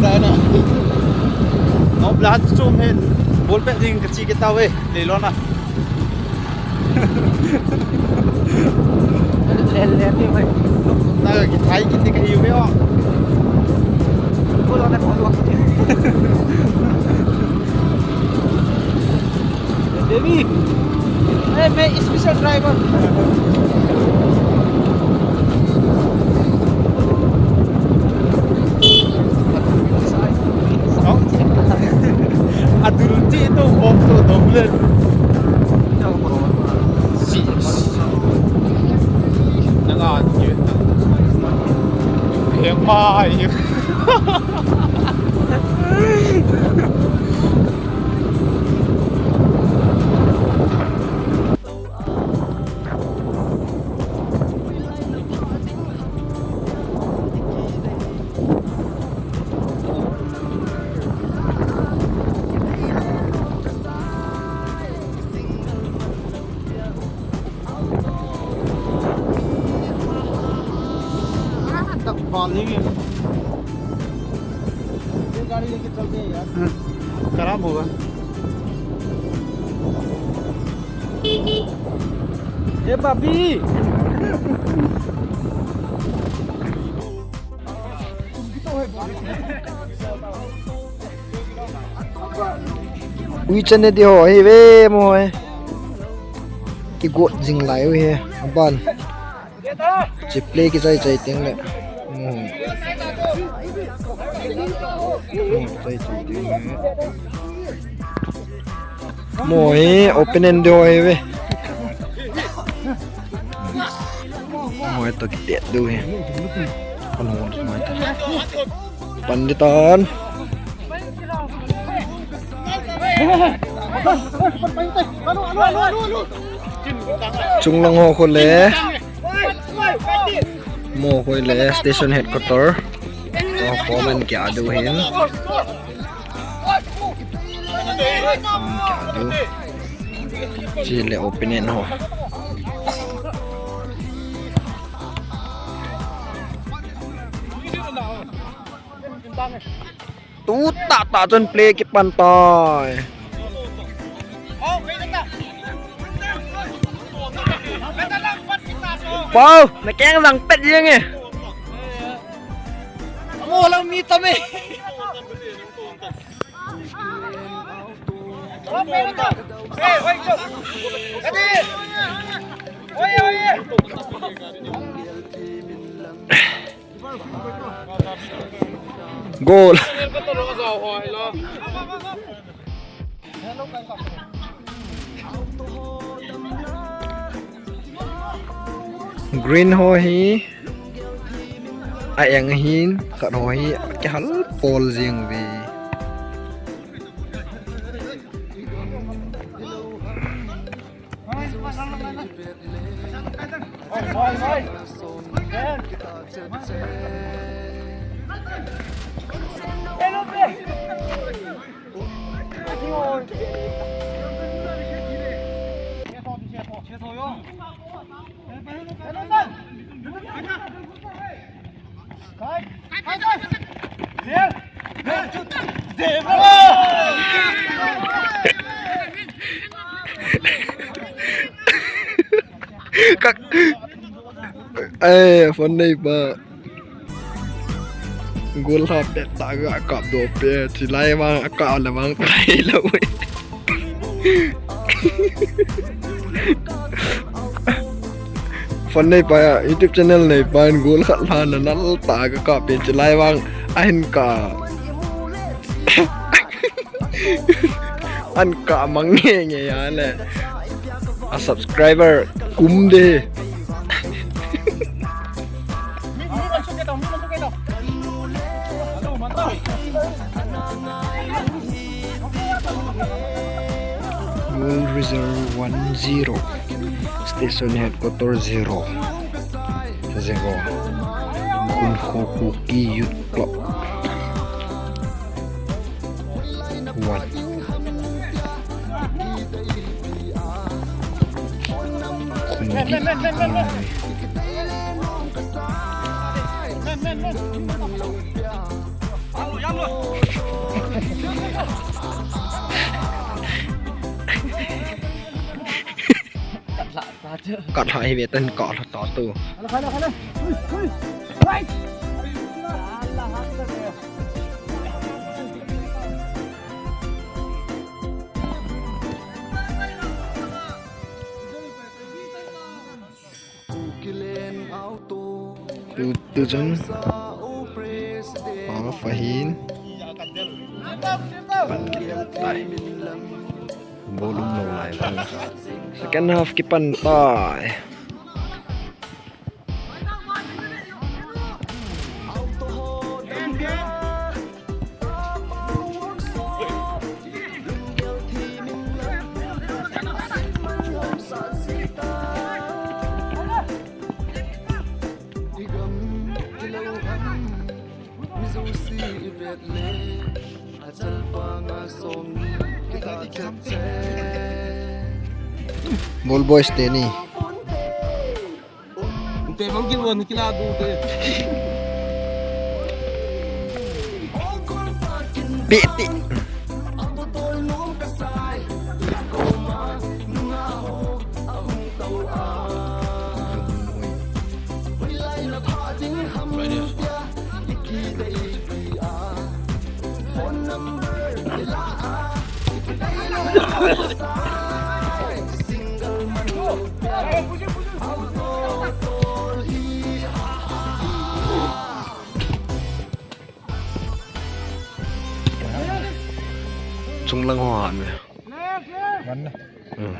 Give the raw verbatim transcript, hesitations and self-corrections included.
Dana. Nop la chu chom hin. Ball pet ding ka chi kit tauve. Leilon a. Le, le, le, le. Ta ki thai kit ding ka hi ve o. Ko lo na ko lo. Devi, hey, मैं special driver. Adul ti to hom to doble. Sis. Nanga ti. Heng mai. ये गाड़ी लेके चलते हैं यार। हम्म, खराब होगा। ए भाभी। Ui, chan ne di ho, hi ve mo, eh. Kigot jing lai u hi, aban. Chi play kichai chai teng le. Mo. Mo, chai chai teng le. Mo hi, open end ho hi ve. Mo to kitet du hi. Kon ho, mo to. Pan di tan. Chunglang ho khu le. Mo khu le station headquarter. Ho foreman kia du hin. Kia du. Chi le open end ho. Tu tah tah chun play kipan tai. Pau, na keng lang pet jeng e. Mo lang mi tam e. Goal. Green ho hi a eng hin, khat ho hi a kihal pol jing ve. Kak. Eh, phone nei pa. Goal ha pet tah ga kap doh pet, chilai vang a kap le vang tai lou. Phone nei pa, YouTube channel nei pa in goal khat lha na nal tah ga kap pet, chilai vang a hin kap. An kap mang nge nge a le. A subscriber kum de. Goal result one zero. Station headquarter zero. Zero. Gunho Kuki Youth Club. One. Kat hla hi ve tan, kat hla ta tu. Tu, tu chun. Off ahin. Pan tai. Ball um lou lai. Second half kipan tai. Ball boys te ni. Te bang kilo ni kila du te. Piti. Chunglang ho ha me. Wan na. Hmm.